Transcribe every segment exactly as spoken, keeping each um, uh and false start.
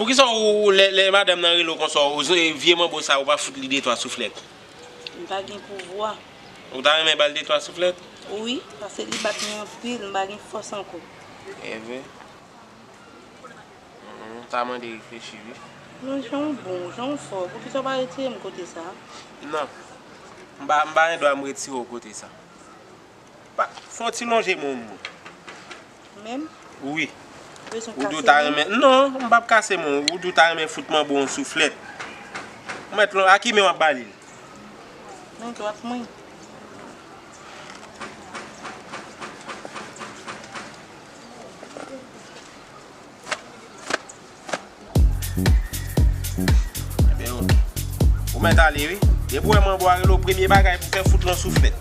Poukisa ou, lè, lè madanm nan rele w konsa, ou, vye manbo sa, ou pa fout li de twa souflèt? M pa gen pouvwa. Ou ta renmen ba l de twa souflèt? Wi, paske li bat mwen anpil, m pa gen fòs ankò. Evre? Ou ta mande reflechi, wi. Men jan w bon, jan w fò, poukisa w pa retire m kote sa? Non. M pa, m pa gen dwa m retire w kote sa. Pa, fè yon ti lonje men w. Menm? Wi. Ou bezwen kase men? Ou di w ta renmen. Non, m p ap kase men w. Ou di w ta renmen fout manbo yon souflèt. Ou mèt lon, a ki men w ap ba li l? Men dwat mwen. Ebyen, oke. Ou mèt ale, wi. Depi w wè manbo a rele w, premye bagay pou fè, fout l yon souflèt.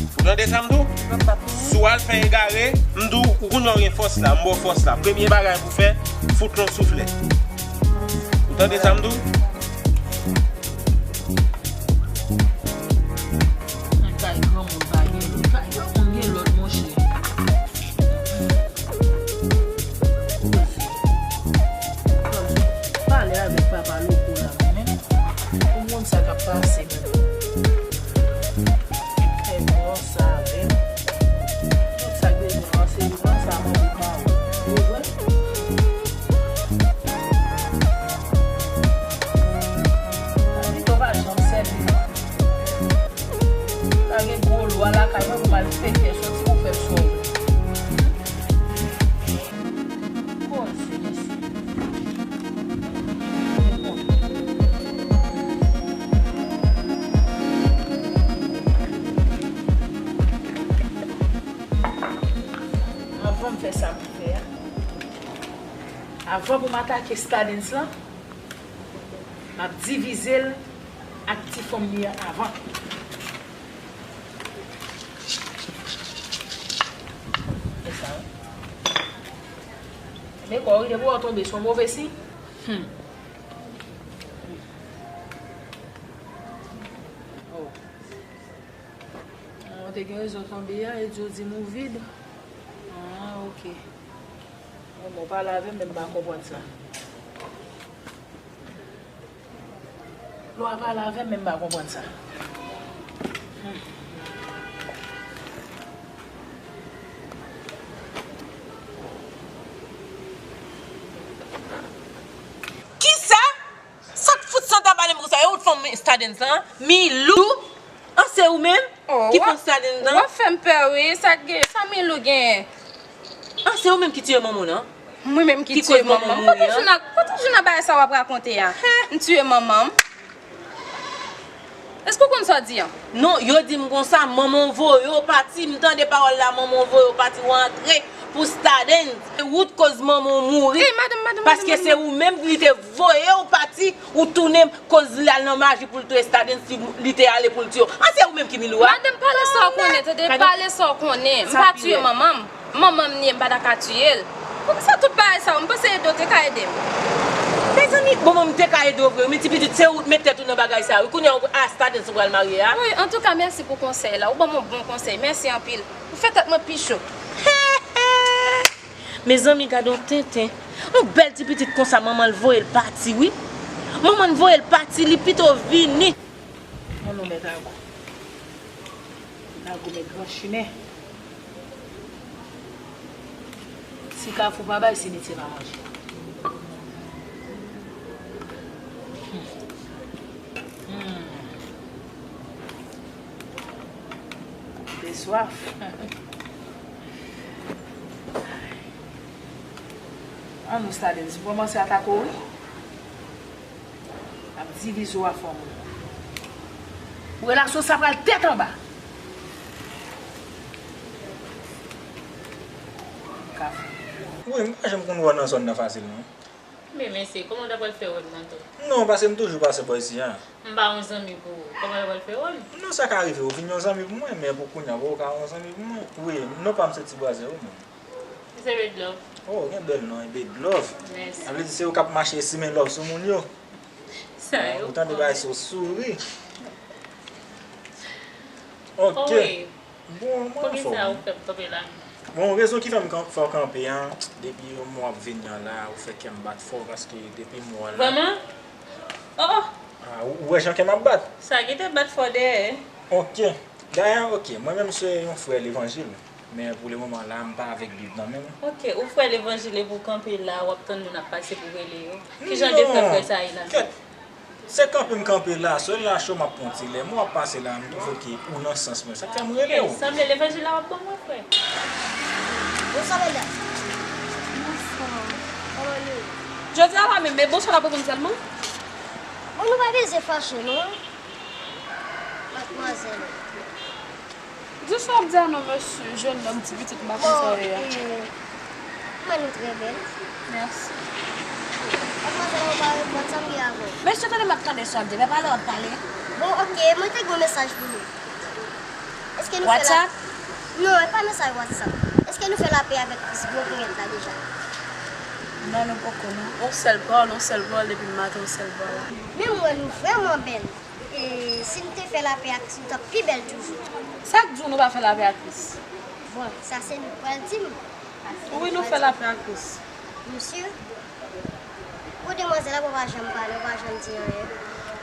Ou tande sa m di w? Si w al fè egare, m di w, ou konnen w gen fòs la, m ba w fòs la. Premye bagay pou fè, fout l yon souflèt. Ou tande sa m di w? Nan kay granmoun pa gen lòt. Kay granmoun gen lòt, monchè. Pale avèk papa Loko la, mwen menm. Ou konn sa k ap pase, menm. Fè bò sa avè m. Tout sa k bezwen an, se li pran sa, manje pa ou. Ou jwenn? Sa pito pa janm sèvi, non. Pa gen gwo lwa lakay mwen pou m al fete soti pou fè m sove. Poze, mesye. Anvan m fè sa m fè a, avan pou m atake Stardens lan, m ap divize l ak ti fanm li an avan. E sa, wi. Men kò wi, depi w tonbe, se yon move siy. Hmm. Oh. Ou te gen rezon tonbe a, e di w di m ou vid. Ah, oke. Bon, bon, pale avè m, men m pa konprann sa. Lè w ap pale avè m, men m pa konprann sa. Hmm. Kisa? Sa k fout Santa pale m konsa? E ou t fanm Stardens lan? Milou? An se ou menm ki fanm Stardens lan? W ap fè m pè wi, sa k gen, sa Milou genyen? An se ou menm ki tiye manman w nan? Mwen menm ki tiye manman m? Kote w jwenn ak, kote w jwenn ak bagay sa w ap rakonte a? M tiye manman m? Èske w konn sa w di an? Non, yo di m konsa, manman w voye w pati, m tande pawòl la, manman w voye w pati, w antre pou Stardens. Se ou t koz manman w mouri. Ey, madanm, madanm, madanm, madanm. Paske se ou menm li te voye w pati, ou tounen koz li al nan maji pou l touye Stardens, li, li te ale pou l tiye w. An se ou menm ki Milou a? Madanm, pale sa w konnen, tande, pale sa w konnen. M pa tiye manman m. Manman m li ye, m pa ta ka tiye l. Poukisa tout bagay sa yo? M panse Edo te ka ede m. Mezanmi, bon, bon, m te ka ede w vre wi, men ti pitit, se ou t met tèt ou nan bagay sa wi. Kounye a, a Stardens ou pral marye a? Wi, antouka, mèsi pou konsèy la. Ou ban m yon bon konsèy. Mèsi anpil. Ou fè tèt mwen pi cho. Mezanmi, gade yon tenten. Yon bèl ti pitit konsa, manman l voye l pati wi. Manman l voye l pati, li pito vini. Ann, nou mèt Ago. Ago mèt gran chimen. Si Kafou pa bay, simitye pa manje. Hmm. Hmm. Te swaf. Ann, Stardens, ou kòmanse atake w wi. Ap divize w a fanm ou. Relasyon sa pral tèt anba. Kafou. Wi, m pa janm konn wè w nan zòn nan fasil non. Men mesye, kòman w ta pral fè wè m nan tou? Non, paske m toujou pase bò isi a. M pa yon zanmi pou ou. Kòman w ta pral fè wè m? Non, sa ka rive, ou vin yon zanmi pou mwen, men pou kounye a, ou ka yon zanmi pou mwen. Wi, non pa m se Ti Bwazè, wi, mwen. Se Red Love. Oh, gen bèl non, Red Love. Mèsi. Sa vle di se ou k ap mache simen love sou moun yo. Sa yo. Ou tande bagay sou souri. Ok. Oh, wi. Bon, mwen anfòm. Poukisa ou fè m kanpe la? Bon, rezon ki fè m kan- fè w kanpe an, depi yon mwa w ap vini an la, ou fè kè m bat fò, paske depi m wè w la. Vrèman? Oh, oh! Ah, ou ou wè jan kè m ap bat? Sa gentan bat fò dèyè. Ok. Dayè, ok, mwen menm se yon frè levanjil, men pou lemoman la, m pa avèk Bib nan men m. Ok, ou frè levanjil epi w kanpe la, w ap tann moun ap pase pou rele yo. Ki jan de frè frè sa ye la? Kèt, se kanpe m kanpe la, sèl la cho m ap pran ti lè. Mwen w ap pase la, m twouve ke ou nan sans mwen. Sa k fè m rele w. Sanble levanjil la w ap ban mwen, frè. Bonswa, medam. Bonswa. Kòman nou ye? Jodi a la menm, men bonswa la pou moun sèlman. Bon, nou pa bezwen fache, non. Madmwazèl. Di sa w ap di a non, mesye, jèn nonm, ti pitit, m pa konn sa w ye a. Bon, e, mwen nou trè bèl. Mèsi. Madmwazèl, ou pa reponn, sa m gen avè w? Mesye, tande m ap tande sa w ap di, men pale w ap pale. Bon, ok, mwen te gen yon mesaj pou nou. Èske nou fè la... WhatsApp? Non, e pa mesaj WhatsApp. Èske nou fè lapè avèk Kris gwo ponyèt la deja? Non, nou poko, non. Yon sèl pawòl, yon sèl pawòl, depi maten, yon sèl pawòl. Men mwen, nou vrèman bèl. E si n te fè lapè ak Kris, nou t ap pi bèl toujou. Sa k di w nou pa fè lapè ak Kris? Bon, sa se nou k pral di m. Wi, nou fè lapè ak Kris. Mesye, gwo demwazèl la, ou pa janm pale, ou pa janm di anyen.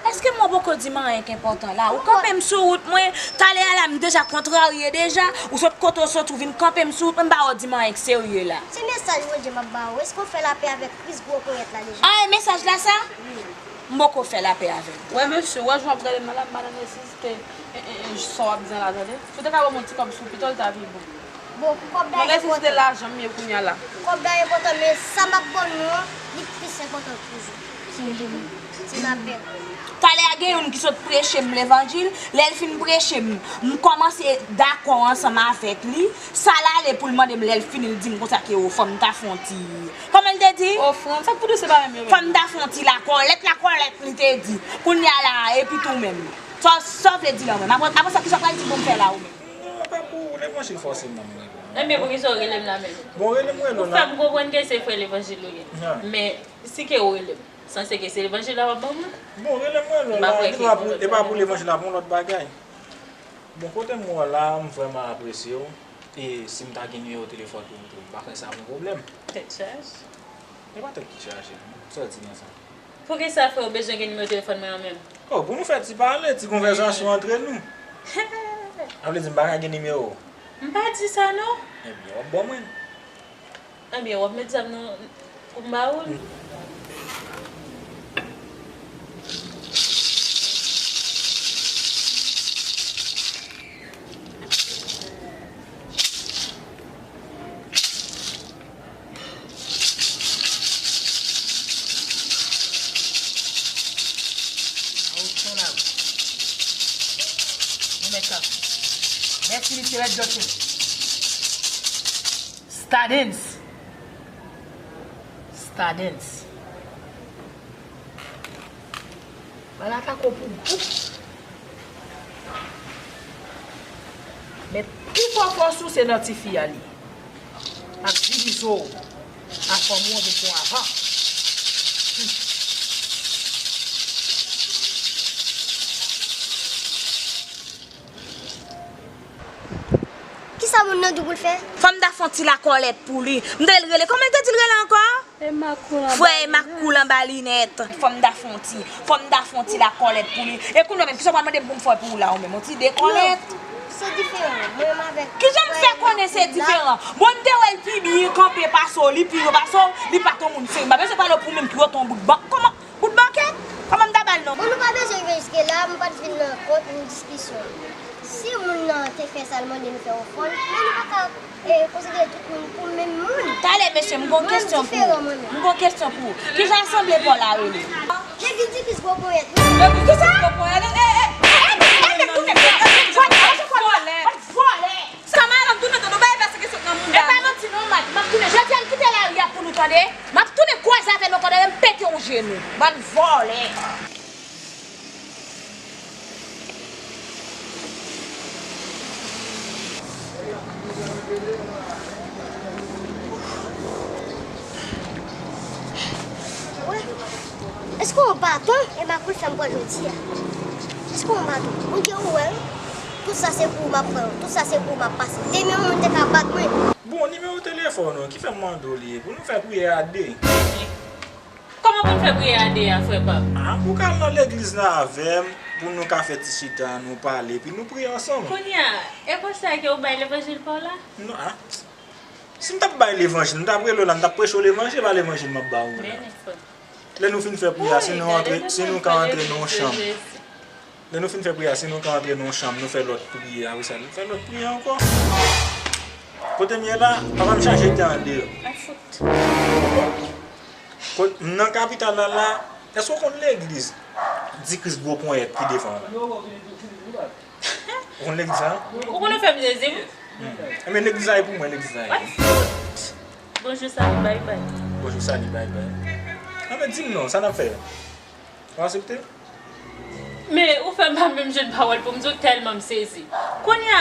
Èske mwen poko di m anyen k enpòtan la? Ou kanpe m sou wout mwen, talè a la, m deja kontrarye deja, ou sot kote w sot, ou vin kanpe m sou wout mwen, m pa wè w di m anyen k serye la. Se mesaj Bondye m ap ba ou. Èske w fè lapè avèk Kris gwo ponyèt la deja? Ah, e mesaj la sa? Wi. M poko fè lapè avè l. Wè, mesye, wè jan w ap gade m nan la, m pa nan nesesite, e, e, e, sa w ap di an la, tande. Si w te ka ban m yon ti kòb sou pito, l ta pi bon. Bon, kòb la enpòtan. Nan nesesite lajan m ye kounye a la. Kòb la enpòtan, men sa m ap ban nou an, li plis enpòtan toujou. Ti lapè. Talè a gen youn ki sot preche m levanjil, lè l fin preche m, m kòmanse dakò ansanm avèk li, sa l ale pou l mande m lè l fini, l di m konsa ke o, fò m ta fè yon ti Kòman l te di? Ofrann, sa k pou di se pa menm yo menm? Fò m ta fè yon ti lakòlèt, lakòlèt li te di. Kounye a la, epi tou menm. Sa, sa w vle di la ou menm? Apre, apre sa, kisa w pral di pou m fè la ou menm? Non, pa pou levanjil fòseman m rele w. Enben, poukisa w rele m la menm? Bon, rele m rele w la. Ou fè m konprann ke se frè levanjil ou ye. Men, si ke ou rele m, sanse ke se levanjil la w ap ban mwen? Bon, rele m rele w la. E pa pou, e pa pou levanjil la, pou yon lòt bagay. Bon, kote m wè w la, m vrèman apresye w. E si m ta gen nimewo telefòn pou ou tou, m pa kwè sa ap yon pwoblèm. Tèt chaje. E pa tèt ki chaje, non. Sa w di nan sa? Poukisa frè w bezwen gen nimewo telefòn mwen an menm? Oh, pou nou fè ti pale, ti konvèsasyon antre nou. Sa vle di m pa ka gen nimewo w? M pa di sa, non. Ebyen, w ap ban mwen l. Ebyen, w ap met zam nan pou m ba ou l. Mèsi, mesye, mèt Johnson. Stardens. Stardens. Bal atake w pou bout. Men pi fò fòs ou se nan tifi a li. M ap divize w a fanm ou an pou pran avan. Kisa moun nan di w pou l fè? Fò m ta fè yon ti lakòlèt pou li. M tande l rele. Kòman l te di l rele ankò? Frè Emak koule anba linèt. Fò m ta fè yon ti, fò m ta fè yon ti lakòlèt pou li. E kounye a menm, kisa w pral mande m pou m fè pou ou la ou menm? Yon ti dekòlèt? Non, se diferan. Mwen menm avèk... Kijan m fè konnen se diferan? Bon, m te wè l pi byen kanpe pase w, li pi wo pase w, li pa t yon moun serye. M pa bezwen pale w pou menm pi wo t yon bout ban. Kòman? Bout bankèt? Kòman m ta ba l non? Bon, nou pa bezwen rive jiske la, m pa t vin nan kont ni diskisyon. Si moun nan te fè sa l mande nou fè ofrann, men nou pa ka, e, konsidere tout moun pou menm moun. Talè, mesye, m gon kesyon pou ou. M gon kesyon pou ou. Kijan asanble pa w la rele? Legliz Kris gwo ponyèt. Legliz Kris gwo ponyèt. E, e, e, e, e, e, tounen, vòlè. Vòlè. Sa madanm tounen, tounen, nou bay vèse ki sot nan mouda. E pa manti non, m ap, m ap tounen. Jodi a, m kite lari a pou nou, tande. M ap tounen kwaze avè nou, konnen m pete yon je nou. Bann vòlè. Wè, èske w yon baton? E Makoul fè m pran jodi a. Èske w yon baton? Bondye ou wè wi. Tout sa se pou ou m ap fè yo. Tout sa se pou ou m ap pase. Demen yon moun te ka bat mwen. Bon, nimewo telefòn ou, ki fè m mande w li ye, pou nou fè priyè a de. Kòman pou n fè priyè a de a, frè pa m? Ah, pou w ka al nan legliz la avè m, pou nou ka fè ti chita, nou pale, epi nou priye ansanm. Kounye a, e konsa ke ou bay levanjil pa w la? Non, ah. Si m t ap bay levanjil, m t ap rele w la, m t ap preche w levanjil, e pa levanjil m ap ba ou la. Lè nou fin fè priyè a, si nou antre, si nou ka antre nan yon chanm. Lè nou fin fè priyè a, si nou ka antre nan yon chanm, nou fè lòt priyè, apre sa, nou fè lòt priyè ankò. Kote m ye la, papa m chache te andeyò. Kot, nan kapital la la, èske w konn legliz Di Kris gwo ponyèt ki devan an la? Ou konn legliz sa? Ou konnen fè m sezi wi. Enben legliz la e pou mwen, legliz la e. Bonjou, sali, bay bay. Bonjou, sali, bay bay. Enben di m non, sa n ap fè? Ou aksepte? Men ou fè m pa menm jwenn pawòl pou m di w tèlman m sezi. Kounye a,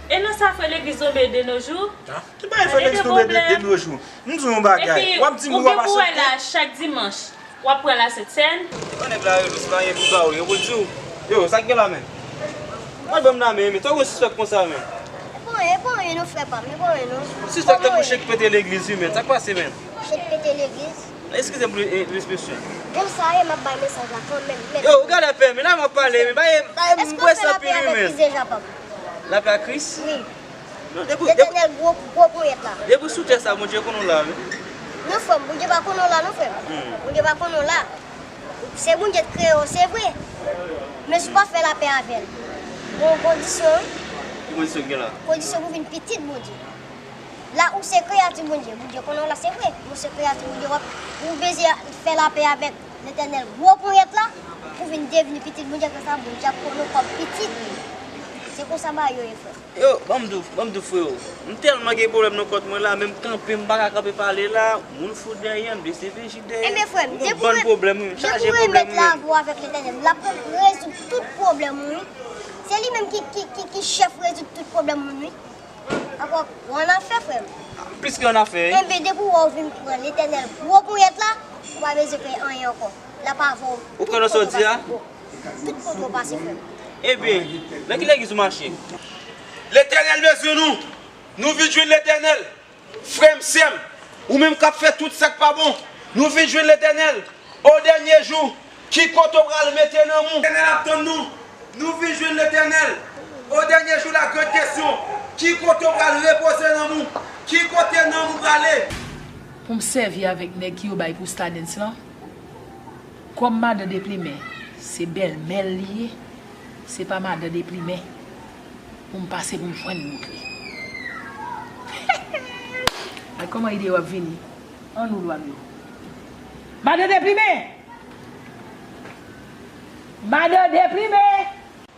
e nan sa frè legliz tonbe de nos jours? Ah, ki bagay frè legliz tonbe de, de nos jours? M di w yon bagay, w ap di m ou p ap aksepte? Epi ou gen pou wè la chak dimanch. W ap pran la Sent Sèn. Kòman nèg la rele w, se pa anyen pou l ba w, gen pou l di w. Yo, sa k gen la menm? Mwen ban m la men, men tankou sispèk konsa menm. E pa anyen, e pa anyen non frè pa m, e pa anyen non. Sispèk tankou chen k pete legliz wi menm, sa k pase menm? Chen k pete legliz? Eskize m pou lespresyon. Bon sa ye, m ap bay mesaj la kanmenm. Yo, ou gade pè, men la m ap pale, men bay, bay m bwè san pil wi menm. Èske w fè lapè avèk P D G a pa m? Lapè a Kris? Wi. Letènèl gwo gwo ponyèt la. Depi sou tè sa, Bondye konnen w la wi. Non frè m, Bondye pa konnen w la non frè m. Bondye pa konnen w la. Se Bondye k kreye w, se vre. Men si w pa fè lapè avè l, gen yon kondisyon wi. Ki kondisyon ki gen la? Kondisyon pou w vin pitit Bondye. La ou se kreyati Bondye. Bondye konnen w la se vre. Men w se kreyati Bondye, w ap, ou bezwen fè lapè avèk Letènèl gwo ponyèt la pou w vin devni pitit Bondye. Apre sa, Bondye ap konnen w kòm pitit li. Se konsa bagay yo ye frè m. Yo, ban m di w, ban m di w freo, m tèlman gen pwoblèm nan kont mwen la, menm kanpe m pa ka kanpe pale la, moun fout dèyè m, D C P J dèyè m, m gon bann pwoblèm wi, m chaje pwoblèm wi menm. Depi w remet lavi w avèk Letènèl, l ap rezoud tout pwoblèm ou wi. Se li menm ki, ki, ki, ki chèf rezoud tout pwoblèm moun wi. Ankò, w annafè frè m. Plis ke annafè wi. Enben depi w wè w vin pran Letènèl gwo ponyèt la, ou pa bezwen peye anyen ankò. L ap avè w. Ou kwè nan sa w di a? Tout kote w pase frè m. Ebyen, nan ki legliz ou mache? Letènèl bezwen nou. Nou vin jwenn Letènèl. Frè m, sè m, ou menm k ap fè tout sa k pa bon, nou vin jwenn Letènèl o dènye jou. Ki kote w pral mete nanm ou? Letènèl ap tann nou. Nou vin jwenn Letènèl o dènye jou, la grande question. Ki kote w pral repoze nanm ou? Ki kote nanm ou prale? Pou m sèvi avèk nèg ki yo bay pou Stardens lan. Kòm madan Deplimen se bèlmè l li ye, se pa madan Deplimen pou m pase pou m jwenn moutre. Ay kòman ide yo ap vini. Ann ou lwa m yo. Madan Deplimen! Madan Deplimen!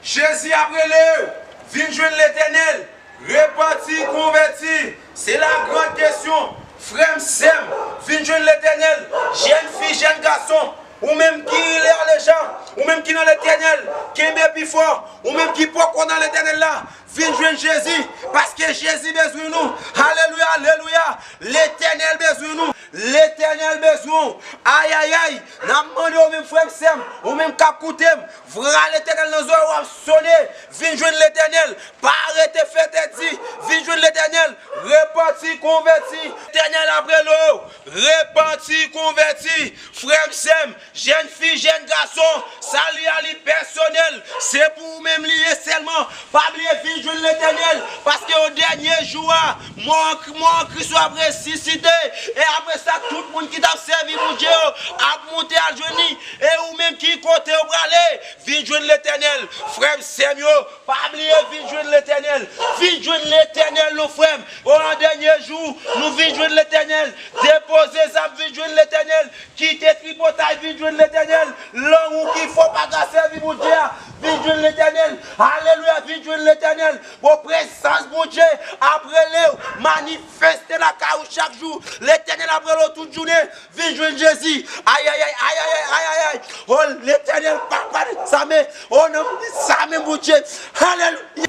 Jezi ap rele w, vin jwenn Letènèl, repanti, konvèti, se la grande question. Frè m, sè m, vin jwenn Letènèl, jèn fi, jèn gason, ou menm ki rele alejan, ou menm ki nan Letènèl, kenbe pi fò, ou menm ki poko nan Letènèl la, vin jwenn Jezi, paske Jezi bezwen nou. Alelouya, alelouya, Letènèl bezwen nou, Letènèl bezwen w. Ayayay, n ap mande w menm frè m, sè m, ou menm k ap koute m, Vra Letènèl nan zòrèy w ap sone. Vin jwenn Letènèl. Pa rete fè tèt di. Vin jwenn Letènèl. Repanti, konvèti. Letènèl ap rele w. Repanti, konvèti. Frè m, sè m, jèn fi, jèn gason, sali a li pèsonèl. Se pou ou menm li ye sèlman. Pa bliye vin jwenn Letènèl. Paske o dènye jou a, mò an Kri-, mò an Kris yo ap resisite. E apre sa, tout moun ki t ap sèvi Bondye yo ap monte al jwenn li. E ou menm ki kote w prale? Vin jwenn Letènèl. Frè m, sè m yo, pa bliye vin jwenn Letènèl. Vin jwenn Letènèl non frè m. O an dènye jou, nou vin jwenn Letènèl. Depoze zam, vin jwenn Letènèl. Kite tripotay, vin jwenn Letènèl. Lang ou ki fò pa ka sèvi Bondye a. Vin jwenn Letènèl. Alelouya, vin jwenn Letènèl. Bon, prezans Bondye ap rele w. Manifeste lakay ou chak jou. Letènèl ap rele w tout jounen. Vin jwenn Jezi. Ayayay, ayayay, ayayay. O Letènèl, papa, sa men. O non, sa men Bondye. Alelouya.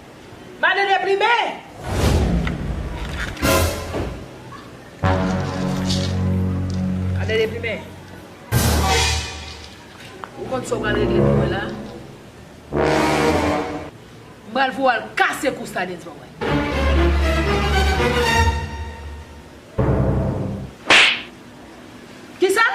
Madan Deplimen! Madan Deplimen! Ou konn sa w pral regle pou mwen la? Pral voye al kase kou sa, Dens Bòbòy. Kisa?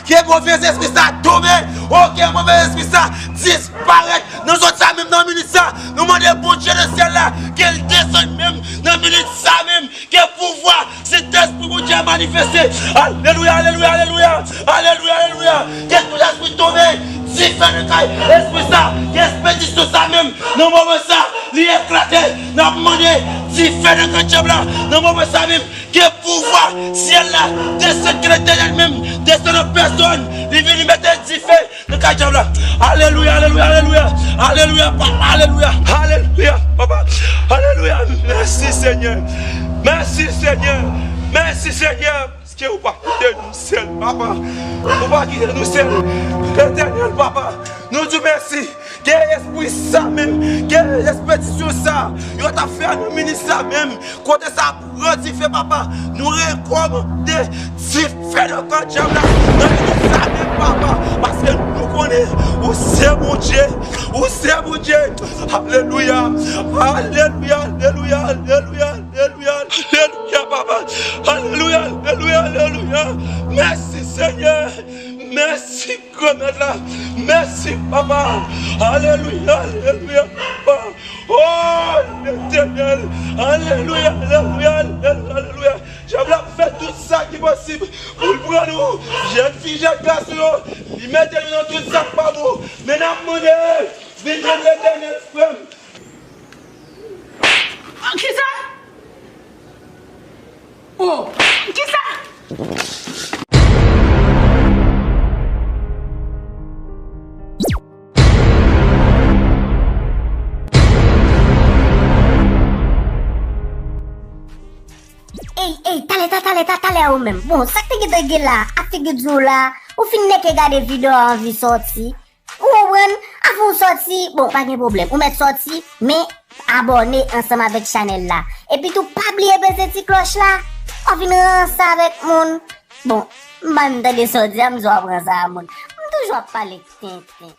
Ke move espri sa tonbe. O, ke move espri sa disparèt. Nan zòn sa menm, nan minit sa, nou mande Bondye nan syèl la ke l desann menm nan minit sa menm. Ke pouvwa Sentespri Bondye a manifeste. Alelouya, alelouya, alelouya. Alelouya, alelouya. Ke tout espri tonbe. Dife nan kay espri sa. Ke espedisyon sa menm, nan moman sa, li eklate. N ap mande dife nan kay dyab la. Nan moman sa menm, ke pouvwa syèl la desann, ke Letènèl menm desann an pèsòn. Li vini mete dife nan kay dyab la. Alelouya, alelouya, alelouya. Alelouya, papa, alelouya. Alelouya, papa. Alelouya. Mèsi, Senyè. Mèsi, Senyè. Mèsi, Senyè. Paske ou pa kite nou sèl, papa. Ou pa kite nou sèl. Etènèl, papa. Nou di w mèsi. Ke espri sa menm, ke espedisyon sa, yo t ap fè nan minit sa menm, kote sa pran dife, papa. Nou rekòmande dife nan kan dyab la, nan minit sa menm, papa. Paske nou konnen ou se Bondye, ou se Bondye. Alelouya, alelouya, alelouya, alelouya, alelouya, alelouya, papa. Alelouya, alelouya, alelouya. Mèsi, Senyè. Mèsi. Granmèt la, mèsi, papa. Alelouya, alelouya, papa. O, Letènèl. Alelouya, alelouya, alelouya, alelouya. Dyab la ap fè tout sa ki posib pou l pran nou. Jèn fi, jèn gason yo, li mete nou nan tout sa k pa bon. Men n ap mande, vin jwenn Letènèl, frè m. Kisa? Oh, kisa? Ey, ey, talè, ta, talè, ta, talè ou menm. Bon, sa k te gentan gen la, ak figi di w la, ou fin nèke gade videyo a anvi sòti. Ou konprann? Avan w sòti, bon, pa gen pwoblèm. Ou mèt sòti, men abòne ansanm avèk chanèl la. Epi tou, pa bliye peze ti klòch la. W ap vin ranse avèk moun. Bon, m pa tande sa w di a, m di w ap ranse a moun. M toujou ap pale tenten.